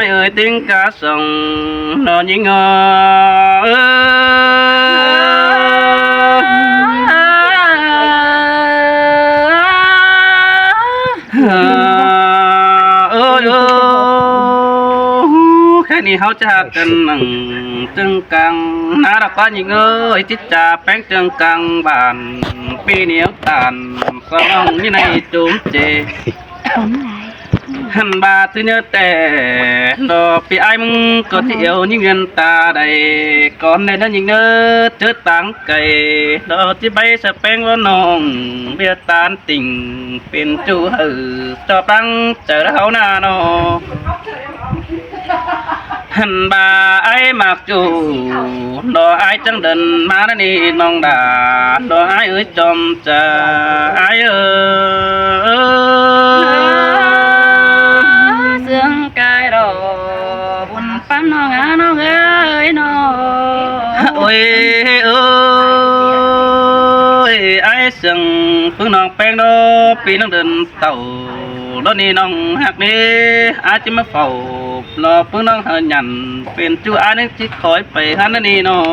ອ້າຍເອີຍ ຕິງກາສອງ ນ້ອງຍິງເອີຍ ເອີຍ ແຄ່ນີ້ເຮົາຈະຮັກກັນນັ່ງຈຶ່ງກາງ ນາດອກກາຍິງເອີຍ ຈິດຈາແປງເຈີງກາງບ້ານ ປີໜຽວຕານ ສອງຢູ່ໃນຈູມເຈ ຫັ້ນບາດຖືເນື້ອແຕ່ ດອກປີອ້າຍມຶງກໍທີ່ເອວຍິງວຽນຕາໃດ ກ່ອນໃດນັ້ນຍິງເນີ ເຈີຕາງໄກ ດອກທີ່ໃບສະແປງວ່ານ້ອງ ເບຍຕານຕິ່ງ ເປັນຈູເຮີ ຈອບຕັ້ງໃຈເຮົານານອ ຫັ້ນບາດອ້າຍມັກຈູ ດອກອ້າຍຈັ່ງເດີນມານະນີ້ນ້ອງດາ ດອກອ້າຍເອີຍຈອມຈາ ອ້າຍເອີຍ ເຊື່ອງກາຍດອກ ບຸນປັນນ້ອງອານ້ອງເອີຍນ້ອງ ໂອ້ຍ ເອີຍ ອ້າຍເຊື່ອງປຶ້ງນ້ອງແປ້ງດອກ ປີນ້ອງເດີນເຕົ້າ ດອກນີ້ນ້ອງຮັກເດ້ ອ້າຍຈະມາເຝົ້າ ລໍເບິ່ງນ້ອງເຮີຍັນ ເປັນຈູອ້າຍນັ້ນຊິຄອຍໄປຫັ້ນນະນີ້ນ້ອງ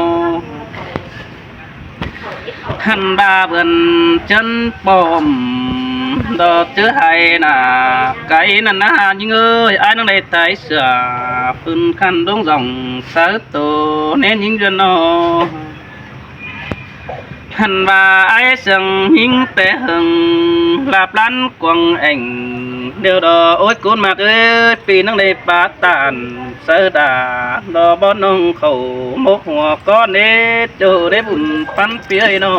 ຫັ້ນບາດເບິ່ນຈັນປ້ອມ ດອກເຈີໄຫນາ ໄກນັ້ນນາຍິງເອີຍ ອ້າຍນ້ອງໄດ້ຕາຍເສືອ ຟືນຄັນດົງສອງ ສາວໂຕແນ່ຍິງເດືອນນ້ອງ ຫັ້ນວ່າອ້າຍເຊື່ອງຍິງແຕ່ເຫິງ ລາບລານກວາງແອ່ງ ດຽວດອກໂອ້ຍກຸນມາກເອີຍ ປີນ້ອງໄດ້ປາຕານ ເສີດາ ດອກບ່ອນນ້ອງເຂົ້າໝົກຫົວກ້ອນເດ້ ໂຈໄດ້ບຸນປັນປີເອີຍນ້ອງ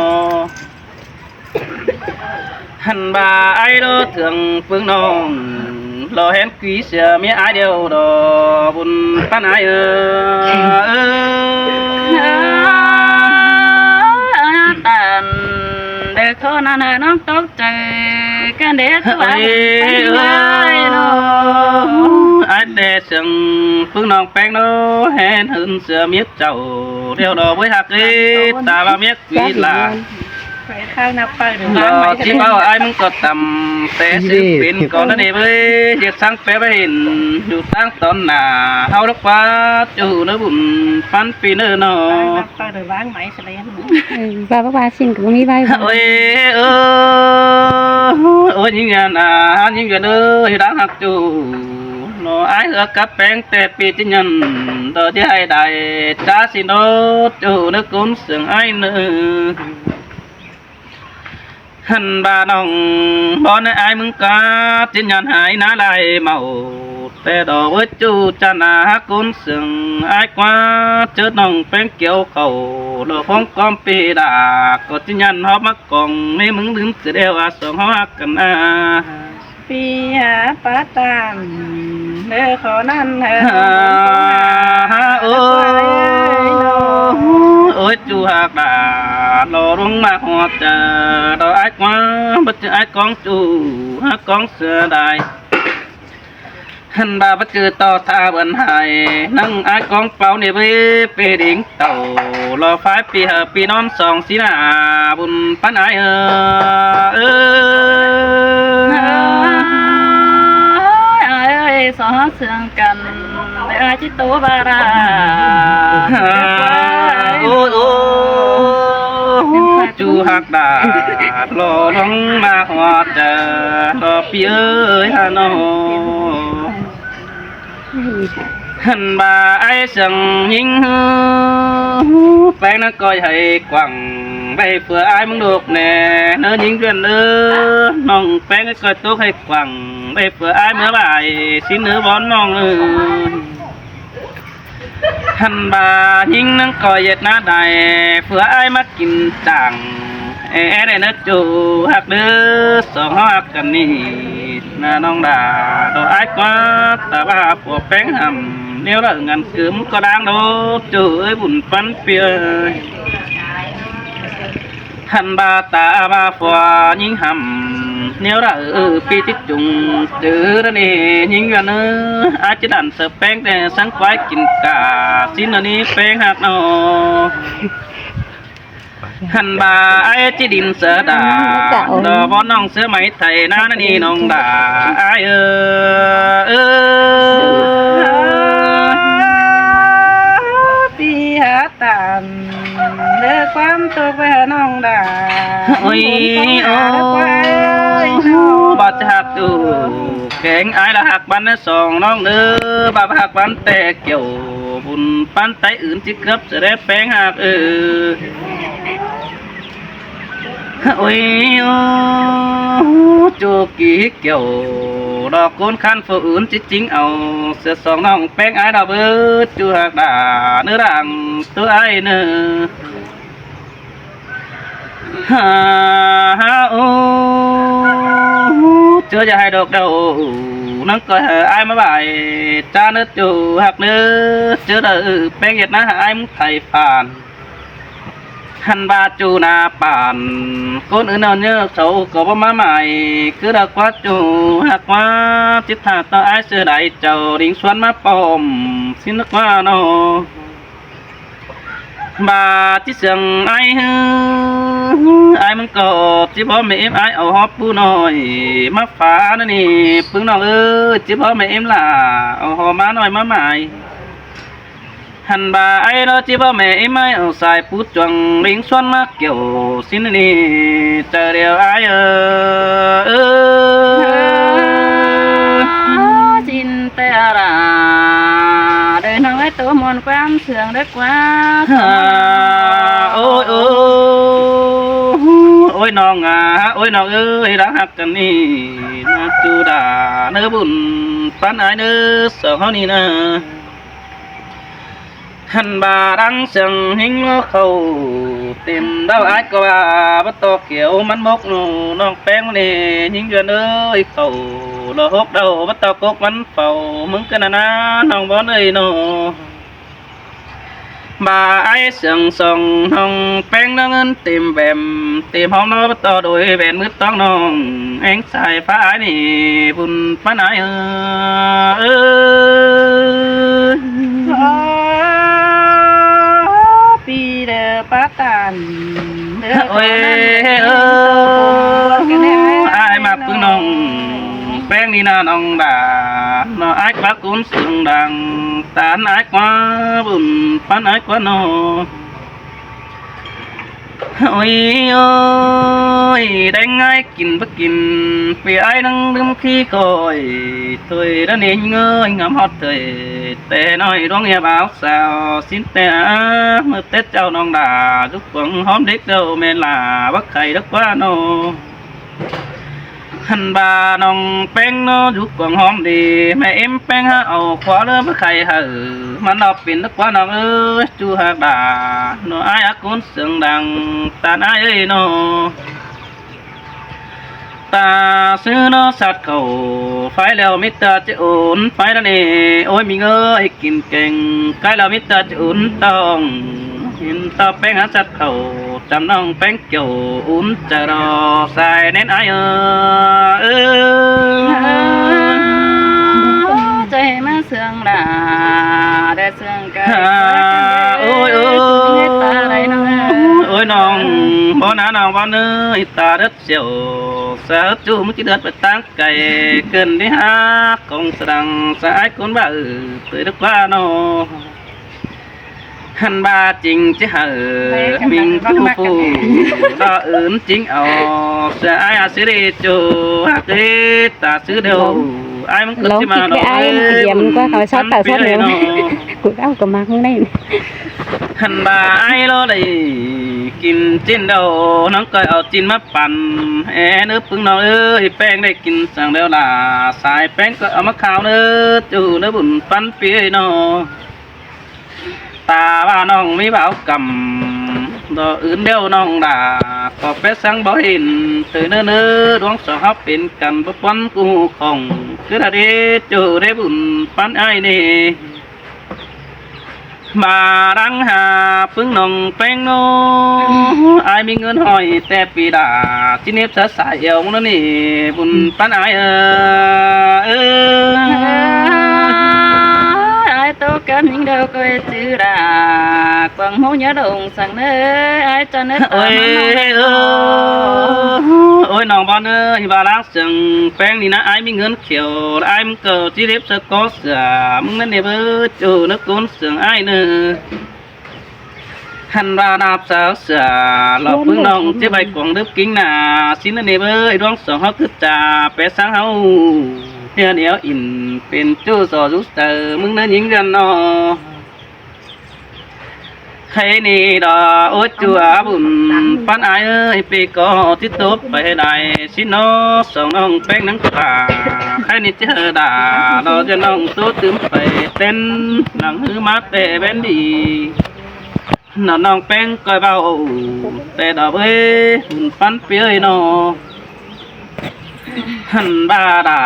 ຫັ້ນວ່າອ້າຍລໍເຖິງປຶ້ງນ້ອງ ລໍແຮນ ກີເສືອເມຍອ້າຍດຽວດອກ ບຸນປັນອ້າຍເອີຍ ຕານເດີ ຂໍນັ້ນເດີ ນ້ອງຕົກໃຈກັນເດ້ ຄືວ່າເຫັນເປັນເອີຍນ້ອງ ອ້າຍແຕ່ເຊິ່ງປຶ້ງນ້ອງແປ້ງເນາະ ແຮນເຫີນເສືອເມຍເຈົ້າ ດຽວດອກເວີຍຮັກເອີ ຕາວ່າເມຍ ວິລາ ໄປທາງໜ້າປາກເດີ ລອຊິເວົ້າອ້າຍມຶງກໍຕຳ ແຕ່ຊື່ເປັນກ່ອນນັ້ນເອເວີຍ ເຮັດສັງແປໄປເຫັນ ຢູ່ທາງຕອນໜ້າ ເຮົາລັກວ່າເຈົ້າເນີບຸນປັນປີເນີເນາະ ເອີ ວ່າ ວ່າ ວ່າ ຊິນກໍບໍ່ມີໄວ້ ໂອ້ຍ ເອີ ໂອ້ຍ ຍິງຍານອາ ຍິງຍານເອີຍ ດັງຮັກເຈົ້າເນາະ ອ້າຍເຮືອກັບແປງແຕ່ປີຈິຍັນ ດອກຈະໃຫ້ໄດ້ຈາຊິນໂດດ ເຈົ້າເນີກົນເຊື່ອງອ້າຍເນີ ຫັ້ນບາດນ້ອງ ບ່ອນໃນອ້າຍມຶງກາ ຈິນຍານຫາຍໜ້າລາຍເມົາ ແຕ່ດອກເວີຍຈູ້ຈານາ ຮັກກົນເຊື່ອງອ້າຍກວ່າ ເຈີດນ້ອງແປ້ງກ່ຽວເຂົ້າ ດອກຂອງກອມປີດາ ກໍຈິນຍານຮອບມາກອງ ໃນມຶງລືມເສຍແລ້ວວ່າສອງເຮົາຮັກກັນນາ ປີຫາປາຕານ ເດີຂໍນັ້ນເດີ ໂອ້ຍ ໂອ້ຍ ຈູຮັກດາ ລໍລົງມາຮອດຈາ ດອກອ້າຍກວາງ ບັດຈື່ອ້າຍກອງຈູ ຫາກອງເສືອດາຍ ຫັ້ນບາດບັດຈື່ຕໍ່ທ່າເບິ່ນໃຫ້ ນັ່ງອ້າຍກອງເປົ່ານີ້ເວີຍ ເປດິງ ເຕົ້າ ລໍຝາຍປີເຫີ ປີນອນສອງສີໜ້າ ບຸນປັນອ້າຍເອີ ເອີ ອ້າຍເອີຍ ສອງເຮົາເຊື່ອງກັນ ແຕ່ອ້າຍຈິໂຕບາລາ ໂອ້ຍ ໂອ້ຍ ຈູຮັກດາ ລໍລົງມາຮອດເດີ ລໍປີເອີຍ ຫານ້ອງ ຫັ້ນບາດອ້າຍເຊື່ອງຍິງ ແປ້ງນະກ້ອຍໃຫ້ກວ້າງ ໄວ້ເພື່ອອ້າຍມຶງລູກແນ່ ເນີຍິງເພື່ອນເອີ ນ້ອງແປ້ງນະກ້ອຍຕົກໃຫ້ກວ້າງ ໄວ້ເພື່ອອ້າຍເມືອໄຫວ້ ຊິນເນີວອນນ້ອງເອີ ຫັ້ນບາດຍິງນາງກ້ອຍເຮັດໜ້າໃດ ເພື່ອອ້າຍມາກິນຈ້າງ ແອແອໄດ້ເນີ ຈູຮັກເດີ ສອງເຮົາຮັກກັນນີ້ ນານ້ອງດາ ດອກອ້າຍກວ່າ ຕາວ່າຜົວແປ້ງຫຳ ແນວລະງັນກຶມກໍດ່າງໂດ ຈູເອີຍ ບຸນປັນເປີຍ ຫັ້ນບາດຕາວ່າຜົວຍິງຫຳ ແນວລະເອີ ປີຕິດຈຸງ ຈື່ລະເນ ຍິງລະເນີ ອາດຈະດັນເສີບແປ້ງ ແຕ່ສັງຄວາຍກິນກາ ຊິນລະນີແປ້ງຮັກນ້ອງ ຫັ້ນບາດອ້າຍຈິດິນເສືອດາ ດອກບ່ອນນ້ອງເສືອໄໝໄທນານະນີນ້ອງດາ ອ້າຍເອີ ເອີ ໂອ້ຍ ໂອ້ ບໍ່ຈະຮັກຢູ່ແກງອ້າຍລະຮັກບັນນະສອງນ້ອງເດີ ບໍ່ຮັກບັນແຕ່ກ່ຽວ ບຸນປັນໄຕອື່ນຊິເກືອບສະແດແປງຮັກເອີ. ໂອ້ຍ ໂອ້ ຈູກີກ່ຽວ ດອກໂກນຄັນຜູ້ອື່ນຈິຈິງເອົາ ເສືອສອງນ້ອງແປງອ້າຍດາວເບີ ຈູຮັກດາເນີ ດາງໂຕອ້າຍເນີ. ຫາ ຫາ ໂອ້ ເຈີຢ່າໃຫ້ດອກເດົາ ນາງກໍໃຫ້ອ້າຍມາບາຍ ຈາເນີ ຈູຮັກເນີ ເຈີເດີ ແປງເຮັດນາໃຫ້ອ້າຍມຶງໄຖຟານ ຫັ້ນວ່າຈູໜ້າປານ ຄົນອື່ນເອົາເຍີເຂົາກໍບໍ່ມາໝາຍ ຄືດາກວ່າຈູຮັກວ່າ ຈິດຖ້າຕໍ່ອ້າຍເສືອໃດ ເຈົ້າດິງຊວນມາປ້ອມ ຊິນກວ່ານໍ ບາດຈິເຊື່ອງອ້າຍເຮີ ອ້າຍມັນກໍຈິບໍ່ແມ່ເອັມ ອ້າຍເອົາຮອບປູນ້ອຍ ມາຝາກນະນີ້ ປຶ້ງນ້ອງເອີຍ ຈິບໍ່ແມ່ເອັມຫຼ້າ ເອົາຮອບມານ້ອຍມາໝາຍ. ຫັ້ນບາດອ້າຍເດີ ຈິບໍ່ແມ່ເອັມ ອ້າຍເອົາສາຍປູຈວງ ລິງຊວນມາກ່ຽວ ຊິນນີ້ ເຈົ້າດຽວອ້າຍເອີຍ ເອີ ຊິນແຕ່ລະ ເດີນ້ອງເອີຍ ໂຕມ່ວນຄວາມເຊື່ອງເດີກວ່າ ໂອ້ຍ ໂອ້ ໂອ້ຍນ້ອງອາ ໂອ້ຍນ້ອງເອີຍ ລາຮັກກັນນີ້ ມາຈູດາເນີ ບຸນປັນອ້າຍເນີ ສອງເຮົານີ້ນາ. ຫັ້ນບາດດັງສຽງຫິງເຂົ້າ ເຕັມເດົາອ້າຍກໍວ່າ ບໍ່ຕໍ່ກ່ຽວມັນມົກ ນ້ອງແປ້ງນີ້ຍິງເດືອນເອີຍ ເຂົ້າລະຫົກເດົາ ບໍ່ຕໍ່ກົກມັນເຝົ້າ ມຶງກັນນາ ນ້ອງບອນເອີຍນໍ. ບາດອ້າຍສຽງສອງ ນ້ອງແປ້ງເງິນເຕັມແບມ ເຕັມຫອມເນາະ ບໍ່ຕໍ່ໂດຍແຫວນມືຕ້ອງນ້ອງ ແອງສາຍຟ້າອ້າຍນີ້ ບຸນປັນອ້າຍເອີຍ ເອີຍ ປີເດີປາຕານເດີ ໂອ້ຍ ເອີຍ ອ້າຍມັກປຶ້ງນ້ອງແປ້ງນີ້ນາ ນ້ອງດາເນາະ ອ້າຍກວ່າກຸນສຽງດັງ ຕານອ້າຍກວ່າ ບຸນປັນອ້າຍກວ່າເນາະ. ໂອ້ຍ ໂອ້ຍ ແດງງ່າຍກິນບໍ່ກິນ ປີອ້າຍນັ່ງດື່ມຂີ້ກ້ອຍ ຖ້ວຍດານີ້ເງີຍງາມຮອດເທີຍ ແຕ່ນ້ອຍດວງເຮຍບ່າວສາວ ຊິນແຕ່ເມື່ອແຕ່ເຈົ້ານ້ອງດາ ຈຸກຂວາງຫອມເດັກເຈົ້າແມ່ນລາ ບັກໄຂ່ດອກກວ່າເນາະ. ຫັ້ນບາດນ້ອງແປ້ງເນາະ ຢູ່ກວາງຫອມດີ ແມ່ເອັມແປ້ງຫາເອົາຂວາເລີມາໄຂ່ໃຫ້ ມັນເອົາເປັນດອກກວ່ານ້ອງເອີຍ ຈູຮັກດາເນາະ ອ້າຍອາກຸນສຽງດັງ ຕານອ້າຍເອີຍເນາະ. ຕາຊື້ເນາະສັດເຂົ້າ ໄຟແລ້ວມີແຕ່ຈະອຸ່ນ ໄຟລະເນ ໂອ້ຍ ມີເງິນໃຫ້ກິນແກງ ໄກ່ແລ້ວມີແຕ່ຈະອຸ່ນຕ້ອງ ເຫັນຕໍ່ແປ້ງຫາສັດເຂົ້າ ຈຳນ້ອງແປ້ງ ເຈົ້າອຸ່ນຈະລໍສາຍແໜ້ນອ້າຍເອີຍ ເອີ ໃຈມາເຊື່ອງດາ ແດ່ເຊື່ອງກາຍ ໂອ້ຍ ໂອ້ຍ ເຮັດຕາໃດນ້ອງເອີຍ ໂອ້ຍ ນ້ອງ ບໍ່ນານ້ອງ ບໍ່ເນີຍ ຕາເດີດສ່ຽວ ສາວຈູ້ ມຶງຊິເດີດໄປຕາງໄກ ເກີນໄດ້ຫາກອງສະດັງ ສາຍຄົນບ້າເອີຍ ເປີດດອກວ່ານ້ອງ. ຫັ້ນບາດຈິງຈະໃຫ້ມິງຕູ້ຜູ້ດອກອື່ນຈິງເອົາ ສາຍອາຊິເດໂຈ ຮັກເດຕາຊື້ເດີ ອ້າຍມັນກໍຊິມາດອກ ອ້າຍມັນກຽມກວ່າເຂົາຊອດຕາຊອດເດີ ກູເອົາກໍມັກໃນ ຫັ້ນບາດອ້າຍລໍໄດ້ກິນຈິ້ນເດີ ນ້ອງກໍເອົາຈິ້ນມາປັ່ນ ແອເດີປຶງນ້ອງເອີຍ ແປ້ງໄດ້ກິນສັງແລ້ວລາ ສາຍແປ້ງກໍເອົາມາຂາວເດີ ຈູເດີບຸນປັນປີເອີຍນ້ອງ. ຕາວ່ານ້ອງມີບ່າວກຳ ດອກອື່ນແລ້ວນ້ອງດາ ກໍແປສັງບໍ່ເຫັນ ເຕີເນີເນີ ດວງສອງເຮົາເປັນກັນ ບໍ່ປ່ອນກູຮູ້ຂ້ອງ ຄືລະເດ ເຈົ້າໄດ້ບຸນປັນອ້າຍເນ ມາດັງຫາປຶງນ້ອງແປ້ງໂນ ອ້າຍມີເງິນຫ້ອຍແຕ່ປີດາ ຈິເນັບສາສາຍແອວໂນນີ້ ບຸນປັນອ້າຍເອີຍ ເອີ ອ້າຍໂຕກັນຍິງດາວກ້ອຍຈື່ດາ ກວາງໂຮຍາດົງສັງເນີ ອ້າຍຈະເນີ ໂອ້ຍ ໂອ້ຍ ນ້ອງບອນເອີຍ ວ່າລາງເຊິ່ງແປ້ງນີ້ນະ ອ້າຍມີເງິນຂຽວ ອ້າຍມັນກໍຈິເລັບສະກໍເສືອ ມຶງແມ່ນເນເບີ ໂຈເນີ ໂກນເຊື່ອງອ້າຍເນີ. ຫັ້ນວ່ານາບສາວເສືອ ລອບປຶ້ງນ້ອງເຈັບໃບກວາງດຶບກິ່ງໜ້າ ຊິນນະເນບເອີຍ ດວງສອງເຮົາຄືຈາແປສາງເຮົາ ເຮືອນແອວອິນເປັນຈູ້ສໍຢູ່ໃສ ມຶງເນີຍິງເຮືອນນໍ ໃຄນີ້ດອກ ໂອ້ຍ ຈົວບຸນປັນອ້າຍເອີຍ ປີກໍຕິດຕົບໄປໄດ້ ຊິນນໍສອງນ້ອງແປ້ງນັງປາ ໃຄນີ້ເຈີດາ ດອກຈະນ້ອງໂຕຕື່ມໄປເຕັ້ນ ນັ່ງຮືມາແຕ່ແວ່ນດີ ນອກນ້ອງແປ້ງກ້ອຍເວົ້າ ແຕ່ດອກເອີຍ ບຸນປັນປີເອີຍນໍ ຫັ້ນບາດາ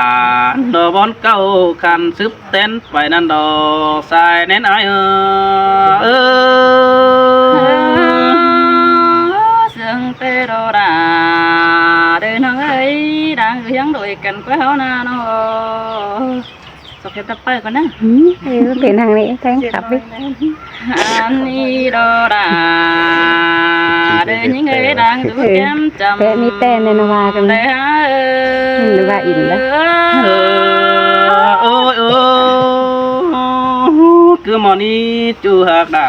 ດອກບ່ອນເກົ່າຄັນສືບແຕ່ນໄປນັ້ນດອກ ສາຍແໜ້ນອ້າຍເອີຍ ເອີ ເຊື່ອງແຕ່ດອກດາ ເດີນ້ອງເອີຍ ດາງຄືຫຍັງໂດຍກັນກວ່າເຮົານານໍ. ສອກເກັບຕະໄປກ່ອນນະ. ອືມ ເອີ ເປັນຫຍັງນີ້ແຕ່ງກັບອີກ. ອັນນີ້ດອດາ ເດີຍິງເອີຍ ດາງດູແກ້ມຈຳ ແຕ່ມີແຕ່ແນນະວ່າກັນ ແຕ່ຫາເອີຍ ວ່າອິນລະ ເອີ ໂອ້ຍ ໂອ້ ຄືໝໍນີ້ຈູຮັກດາ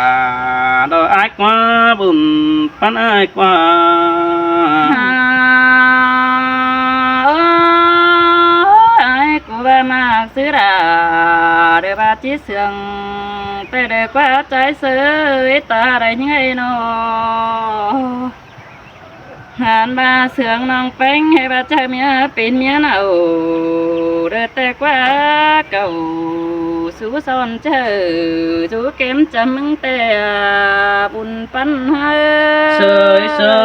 ດອກອ້າຍກວ່າ ບຸນປັນອ້າຍກວ່າ ເອີ ອ້າຍ ກູວ່າມັກຊື່ດາ ເດີວ່າຈິເຊື່ອງ ແຕ່ເດີກວ່າໃຈເຊີຍ ຕາໄດ້ຍິງເອີຍນໍ ຫານວ່າເຊື່ອງນ້ອງແປ້ງ ໃຫ້ວ່າຈາກເມຍເປັນເມຍນາໂອ ເດີແຕ່ກວ່າເກົ່າ ສູ່ສອນເຈີ ສູ່ເກັມຈຳມຶງແຕ່ບຸນ ປັນຫາເອີຍ ເຊີຍເຊີ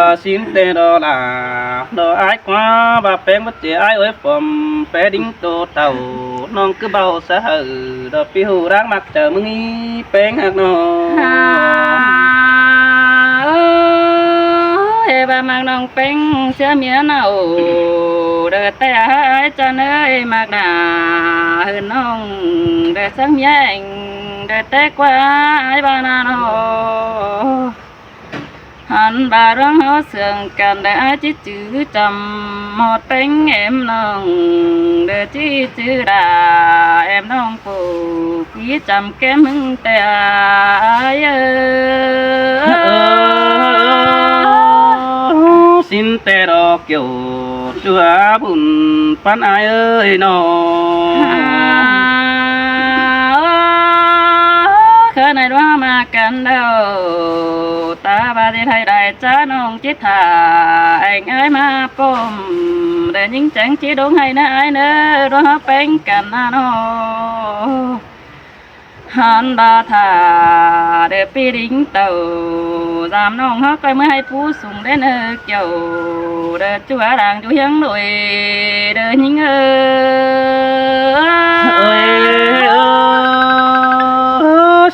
ຍ ຊິນແຕ່ດອກຫຼາ ດອກອ້າຍກວ່າ ວ່າແປ້ງບໍ່ເຈອ້າຍເອີຍ ປອມແປດິງໂຕເຕົ່າ ນ້ອງຄືເບົາສະເຫີ ດອກປີຫູຣາກມັກເຈົ້າມຶງອີແປ້ງຮັກນ້ອງ ເອີຍ ວ່າມັກນ້ອງແປ້ງເສຍເມຍນາໂອ ເດີແຕ່ອ້າຍຈັນເອີຍ ມັກດາເຮີນນ້ອງ ເດີສັງເມຍແອງ ເດີແຕ່ກວ່າອ້າຍວ່ານານ້ອງ ຫັ້ນວ່າດວງເຮົາເຊື່ອງກັນ ເດີອ້າຍຈິຈື່ຈຳ ໝົດແປ້ງແອມນ້ອງ ເດີຈິຈື່ດາແອມນ້ອງ ໂປກີຈຳແກ້ມມຶງແຕ່ອ້າຍເອີຍ ຊິນແຕ່ດອກ ໂຈ ຈົວບຸນປັນອ້າຍເອີຍນ້ອງ ເອີ ເຄີຍໃນດວງມາກັນແລ້ວ ຕາວ່າຊິໄດ້ໄດ້ຈ້ານ້ອງຈິດຖ້າ ແອງອ້າຍມາປ້ອມ ແຕ່ຍິງແຈງຈິດົງໃຫ້ນະອ້າຍເນີ ດວງເຮົາແປ້ງກັນນະນ້ອງ ຫັ້ນບາຖ້າເດີປີດິງເຕົ່າ ສາມນ້ອງເຮົາໄປເມືອໃຫ້ຜູ້ສູງໄດ້ເນີ ເຈົ້າເດີຈົວດາງຢູ່ຫຽງໂດຍເດີຍິງເອີຍ ເອີ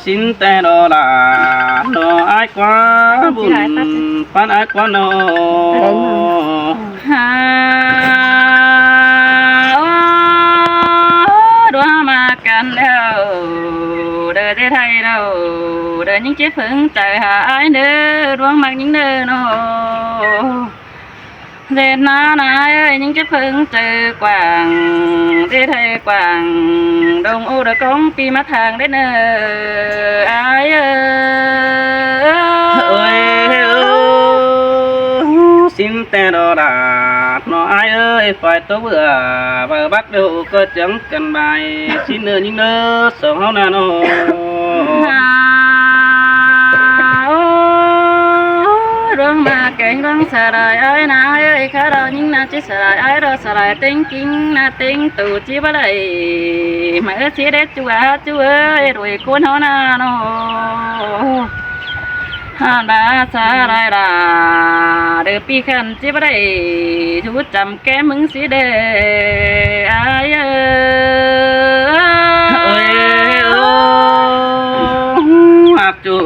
ຊິນແຕ່ດອກຫຼາ ດອກອ້າຍກວ່າບຸນ ປານອາກວ່ານ້ອງ ຫາ ໂອ້ ດວງມາກັນແລ້ວ ເດີເດໄທເດີ ເດີຍິງຈິເພິງໃຈຫາອ້າຍເດີ ດວງມັກຍິງເດີນ້ອງ ເດນານາເອີຍ ຍິງຈິເພິງໃຈກວ້າງ ເດໄທກວ້າງ ດົງໂອດະກອງປີມາທາງເດເນີ ອ້າຍເອີຍ ໂອ້ຍ ຊິນແຕ່ດອກດາດ ນ້ອງອ້າຍເອີຍ ຝ່າຍຕົວເບືອ ເບີບັກເດີກໍຈັ່ງກັນບາຍ ຊິນເດີຍິງເດີ ສອງເຮົານານ້ອງ ໂອ້ ດວງມາແກງດວງສະລາຍ ອ້າຍນາເອີຍ ຂ້າດອກຍິງນາຈິສະລາຍ ອ້າຍດອກສະລາຍ ເຕັງກິງນາເຕັງໂຕຈິບໍ່ໄດ້ ມາເອີຊິເດຈູອາຈູເອີຍ ໂດຍຄົນເຮົານານ້ອງ ຫານບາສາລາຍລາ ເດີປີຄັນຈິບໍ່ໄດ້ ຢູ່ຈຳແກ້ມມຶງຊິເດ ອ້າຍເອີຍ ໂອ້ຍ ໂອ້ ຮັກຈູ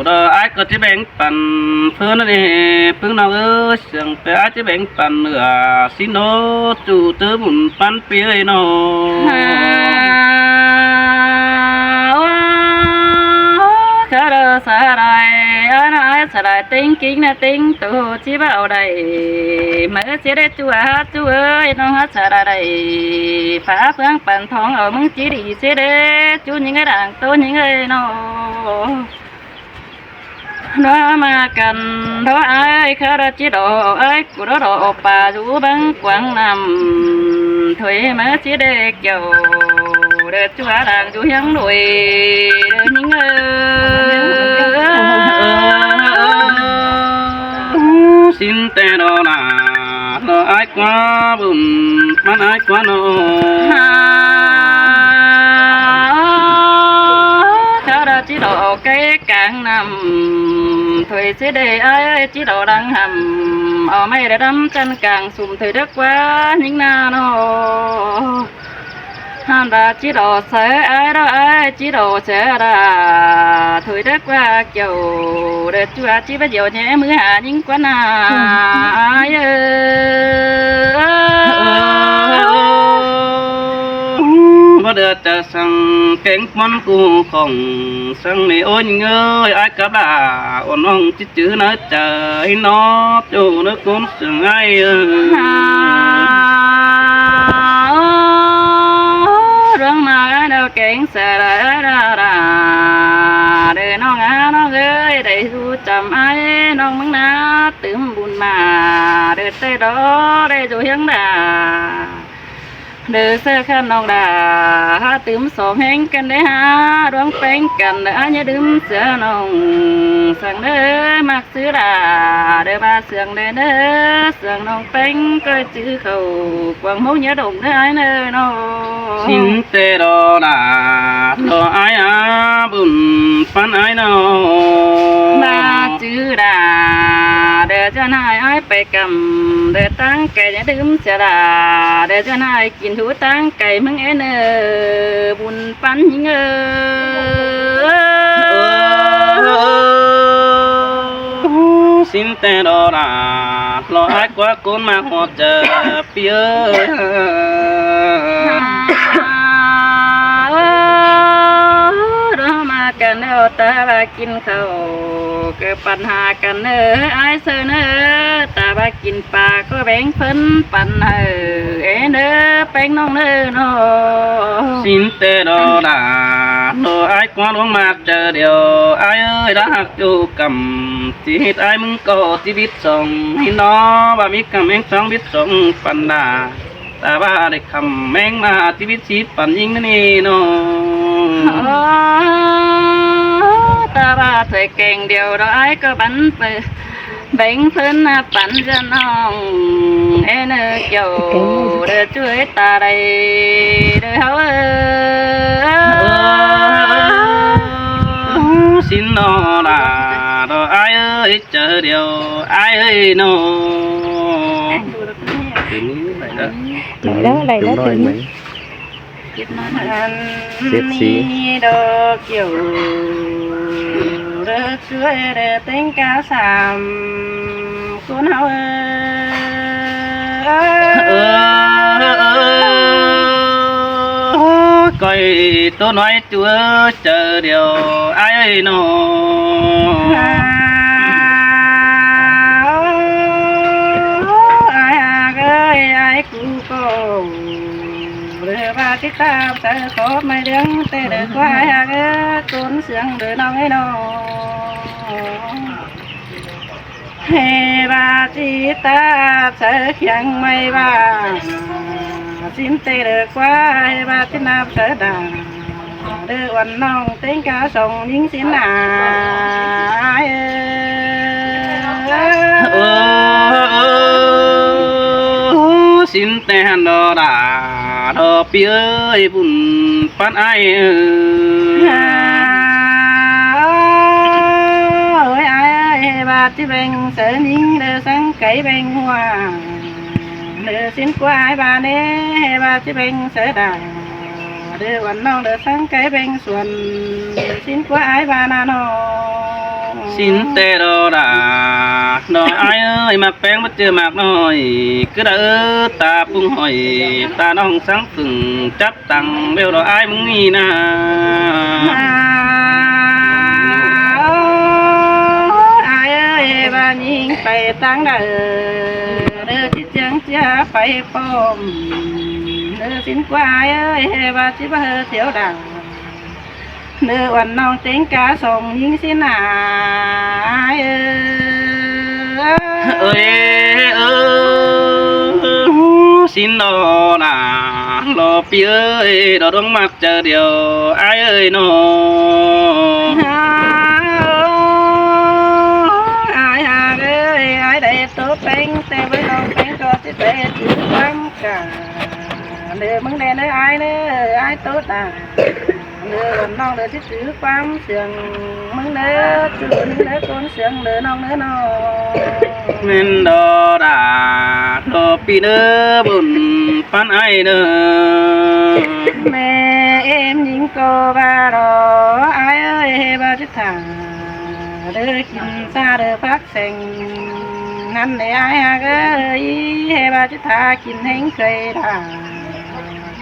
ດອກ ອ້າຍກໍຈະແບ່ງປັນເພິ່ນນັ້ນເອງ ປຶ້ງນ້ອງເອີຍ ເຊື່ອງແຕ່ອ້າຍຈະແບ່ງປັນເໜືອ ຊິໂນຈູເຕີບຸນປັນປີເອີຍນ້ອງ ຫາ ໂອ້ ຂະເດີສາລາຍ ອານາອາຍສາລາຍ ເຕັງກິງນາເຕັງໂຕ ຊິເວົ້າໄດ້ ມາເອີຊິໄດ້ຈູຫາຈູເອີຍ ນ້ອງຫາສາລາໄດ້ ຝາເຟືອງປັນທອງ ເອົາມຶງຈີດີຊິເດ ຈູຍິງເອີຍ ດາງໂຕຍິງເອີຍນ້ອງ ນະມາກັນ ເທາະອ້າຍຄາລະຈິດອອກ ອ້າຍກູດອກປາຢູ່ບັງກວາງນ້ຳ ຖອຍມາຊິໄດ້ກ່ຽວ ເດີຈົວລາງຢູ່ຫຽງໂດຍ ເດີຍິງເອີຍ ຊິນແຕ່ດອລາ ດອກອ້າຍກວ່າບຸນ ມັນອ້າຍກວ່ານ້ອງ ຄາລະຈິດອອກໄກກາງນ້ຳ ຖອຍຊິໄດ້ອ້າຍຈິດອອກຫຼັງຫ້ຳ ເອົາໄມ້ໄດ້ດຳຈັນກາງ ສຸມເທີເດີກວ່າຍິງນານ້ອງ ຫ້າມລາຈິດອອກໃສອ້າຍດອກອ້າຍຈິດອອກໃສລາ ຖອຍເດີກວ່າກ່ຽວ ເດີຈົວຈິບດຽວແຍມືຫາຍິງກວ່າໜ້າ ອືມ ອ້າຍເອີຍ ບໍ່ເດືອດຈະສັງແກງມັນກູຂອງ ສັງນີ້ໂອ້ຍເອີຍ ອ້າຍກັບຫຼ້າອ່ອນນ້ອງຈິດຈື່ໃນໃຈນອບ ຢູ່ໃນຄົນເຊິ່ງອ້າຍເອີຍ ດວງມາດາວແກງສາລາດາດາ ເດີນ້ອງອານ້ອງເອີຍ ໄດ້ຮູ້ຈຳອ້າຍນ້ອງເມືອງນາ ຕື່ມບຸນມາ ເດີແຕ່ດອໄດ້ຢູ່ຫຽງດາ ເດີເສືອຄັນນ້ອງດາ ຫາຕື່ມສອງແຮງກັນໄດ້ຫາ ດວງແປງກັນເດີ ອາຢ່າດື່ມເສືອນ້ອງ ສັງເດີມັກຊື່ລາ ເດີມາເຊື່ອງແດ່ເດີ ເຊື່ອງນ້ອງແປງ ກໍຈື່ເຂົ້າ ກວາງໂມງຢ່າດົງເດີອ້າຍເດີນ້ອງ ຊິນແຕ່ດອລາ ດອອ້າຍອາບຸນປັນອ້າຍນ້ອງ ມາຈື່ລາ ເດີຈະນາຍອ້າຍໄປກຳ ເດີຕັ້ງໄກຢ່າດື່ມເສຍລາ ເດີຈະນາຍ ກິນທູຕາງໄກເມືອງເອເນີ ບຸນປັນຍິງເອີ ຊິນແຕ່ດອລາ ລອອ້າຍກວ່າກົນມາຮອດຈະປີເອີ ດອມາກັນເດີຕາວ່າກິນເຂົ້າ ເກີດປັນຫາກັນເດີອ້າຍເຊີເນີ ຕາວ່າ ກິນປາກໍແບ່ງເພິ່ນປັນໃຫ້ເອເດີ ແປ້ງນ້ອງເດີນ້ອງ ຊິນແຕ່ດອລາ ໂດອ້າຍກວ່າຫຼວງມາເຈີດຽວ ອ້າຍເອີຍ ລະຮັກຢູ່ກຳ ຊິເຮັດອ້າຍມຶງກໍຊີວິດສອງໃຫ້ນ້ອງ ວ່າມີກຳແມ່ງສອງວິດສອງປັນດາ ຕາວ່າໄດ້ຄຳແມ່ງມາຊີວິດສີປັນຍິງນີ້ນ້ອງ ຕາວ່າຖ້ວຍແກງດຽວ ດອກອ້າຍກໍບັນເປີ ແບ່ງເພິ່ນນະປັນຈະນ້ອງ ເອເນີກ່ຽວເດີ ຊ່ວຍຕາໄດ້ເດີເຮົາເອີ ຊິນນອລາ ດອກອ້າຍເອີຍ ເຈີດຽວ ອ້າຍເອີຍນ້ອງ ໄດ້ແລ້ວ ໄດ້ແລ້ວ ເກັບມາ ອັນ ເຊັດສີ ນີ້ດອກກ່ຽວ ເລີກຊ່ວຍເດີເຕັງກາສາມຄົນເຮົາເອີ ເອີ ເອີ ກ້ອຍໂຕນ້ອຍ ຈູເຈີດຽວອ້າຍເອີຍນ້ອງ ອ້າຍຫາກເອີຍ ອ້າຍກູກໍ ເລີບາຕິຕາມເຕີຂອບໄມ້ເດືອງເຕີເດີຄວາຍຫາກເອີ ຕົ້ນເຊືອງເດີນ້ອງເອີຍນ້ອງ ເຮບາຕິຕາເຕີຄຽງໄມ້ບາ ຊິນເຕີເດີຄວາຍເຮບາຕິນາເຕີດາ ເດີອວນນ້ອງເຕັງກາສອງຍິງສິນນາ ເອີ ຊິນແຕ່ຫັ້ນດອກດາ ດອກປີເອີຍ ບຸນປານອ້າຍເອີຍ ເອີຍ ອ້າຍເອີຍ ເຮບາຕິແບ່ງເສີຍິງ ເດີສັງໄກແບ່ງຫົວ ເດີສິນກວ່າອ້າຍບາເນ ເຮບາຕິແບ່ງເສີດາ ເດີອວນນ້ອງເດີສັງໄກແບ່ງສວນ ຊິນກວ່າອ້າຍບານານ້ອງ ຊິນແຕ່ດອກດາ ດອກອ້າຍເອີຍ ໝາກແປ້ງບໍ່ເຈີໝາກນ້ອຍ ຄືດາເອີ ຕາປຸງຫອຍ ຕານ້ອງສັງປຶງ ຈັບຕັງແວວດອກອ້າຍມຶງນີ້ນາ ອ້າຍເອີຍ ເຮບາຍິງໄປທາງໃດ ເດີຈິດຈຽງເຈຍາໄປປ້ອມ ເດີສິນກວ່າອ້າຍເອີຍ ເຮບາຈິບເຮີທຽວດາ ເດີ ອວນນ້ອງເຕັງກາສອງຍິງຊິນາ ອ້າຍເອີຍ ເອີຍ ເອີຍ ຊິນດອນາ ລໍປີເອີຍ ດອກດວງມັກໃຈດຽວ ອ້າຍເອີຍນ້ອງ ອ້າຍຫາກເອີຍ ອ້າຍໄດ້ໂຕແປງ ແຕ່ເບິ່ງນ້ອງແປງກໍຊິໄປຖືຄວາມກາ ເດີ ມຶງແດ່ເດີ ອ້າຍເດີ ອ້າຍໂຕຕາ ເດີ ນ້ອງເດີ ຊິຖືຄວາມເຊື່ອງ ມຶງເດີ ຈູ້ໜຶ່ງເດີ ໂກນເຊື່ອງເດີ ນ້ອງເດີນ້ອງ ແມ່ນດອດາ ດອປີເດີ ບຸນປັນອ້າຍເດີ ແມ່ເອັມຍິງກໍວ່າດອກ ອ້າຍເອີຍ ເຮບາຈິດຖາ ເດີ ກິນຊາເດີ ພັກແສງ ຫັ້ນເດ ອ້າຍຫາກເອີຍ ເຮບາຈິດຖາ ກິນແຮງເຄີຍດາ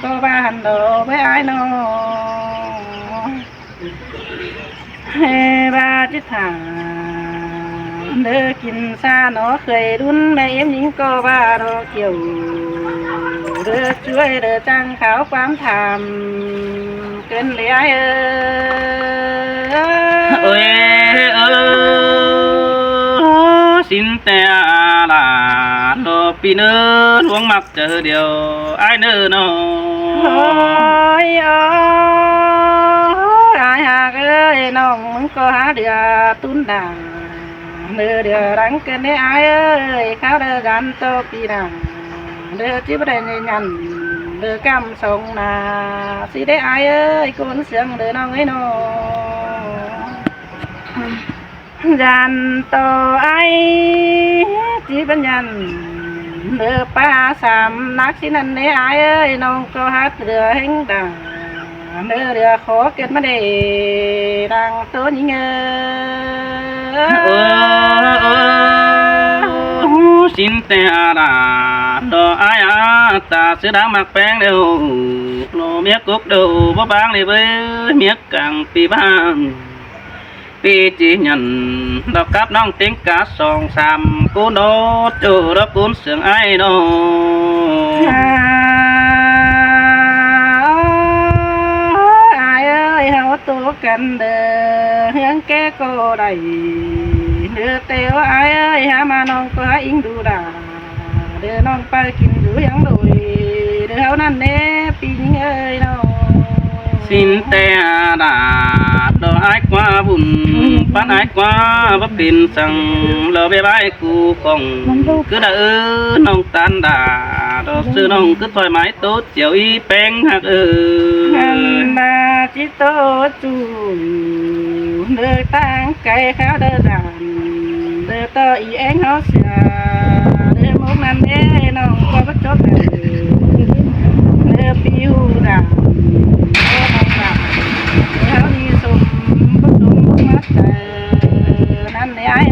ກໍວ່າຫັ້ນດອກເວີຍ ອ້າຍນ້ອງ ເຮບາຈິດຖາ ເດີ ກິນຊາໜໍເຄີຍດຸນ ແມ່ເອັມຍິງກໍວ່າດອກ ກ່ຽວເດີ ຊ່ວຍເດີ ຈັ່ງຂ່າວຄວາມຖາມ ເກີນເດອ້າຍເອີຍ ເອີຍ ເອີຍ ຊິນແຕ່ອາລາ ດອກປີເນີ ລວງມັກເຈີດຽວ ອ້າຍເນີນ້ອງ ໂອ້ຍ ໂອ້ຍ ອ້າຍຫາກເອີຍ ນ້ອງມຶງກໍຫາເດືອຕຸນດາ ເດີ ເດືອດັງເກີນເດອ້າຍເອີຍ ຄາວເດີກັນໂຕປີໜ້າ ເດີ ຈິບໍ່ໄດ້ຍະຍັນ ເດີ ກຳສອງໜ້າ ຊິໄດ້ອ້າຍເອີຍ ໂກນເຊື່ອງເດີ ນ້ອງເອີຍນ້ອງ ຢ້ານຕໍ່ອ້າຍ ຈິບັນຍັນ ເດີ ປາສາມນັກ ຊິນັ້ນເດອ້າຍເອີຍ ນ້ອງກໍຮັກເຫຼືອແຮງດາ ເດີ ເຫຼືອຂໍເກີດມາເດ ດັ່ງໂຕຍິງເອີຍ ໂອ້ ຊິນແຕ່ອາດາ ດອກອ້າຍອາຕາ ເສືອດາວມັກແປງເດີ ໂລເມຍກົກເດີ ບໍ່ບາງເລີຍເວີຍ ເມຍກາງປີບ້າງ ປີຈີຫຍັນ ດອກກັບນ້ອງເຕັງກາສອງສາມ ໂກນດອກໂຈດອກໂກນ ເຊື່ອງອ້າຍນ້ອງ ອ້າຍເອີຍ ເຮົາໂຕກັນເດີ ເຮືອງແກ່ກໍໄດ້ເດີ ແຕ່ວ່າອ້າຍເອີຍ ຫາມານ້ອງກໍຫາອີງດູດາ ເດີ ນ້ອງໄປກິນຢູ່ຫຍັງໂດຍ ເດີ ເຮົານັ້ນແດ່ ປີຍິງເອີຍນ້ອງ ຊິນແຕ່ອາດາດ ດອກອ້າຍກວ່າບຸນ ປັນອ້າຍກວ່າບໍ່ເປັນສັງ ລະເບບາຍກູຂອງ ຄືດາເອີ ນ້ອງຕັນດາ ດອກຊື່ນ້ອງຄືຖອຍໄມ້ໂຕ ຈຽວອີແປງຮັກເອີຍ ອັນນາຈິໂຕຈູ ເດີ ຕາງໄກຂາວເດີດານ ເດີ ຕໍ່ອີແອງເຮົາເສຍ ເດີ ມຸກນັ້ນເດ ນ້ອງກໍບໍ່ຈົບເດີ ເດີ ປິວດາ ເດີ ນ້ອງດາ ເດີ ເຮົານີ້ສົມບໍ່ສົມບໍ່ມັດໃຈ ນັ້ນເດອ້າຍ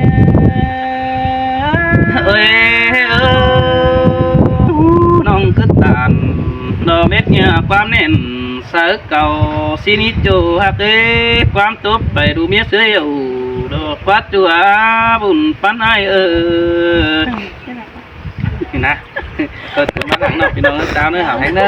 ເອີຍ ເອີຍ ເອີຍ ນ້ອງຄືຕານ ດອກເມັດເຫຍື້ອຄວາມແໜ້ນ ສາວເກົ່າຊິນິໂຈຮັກເອີຍ ຄວາມຕົບໄປດູເມຍເສືອເອີ ດອກຄວາດຈົວບຸນປັນອ້າຍເອີຍ ນີ້ນະ ເປີດຕົວມາຫຼັງເນາະ ພີ່ນ້ອງເອີຍ ສາວເນີ ຫາວແຮງເນີ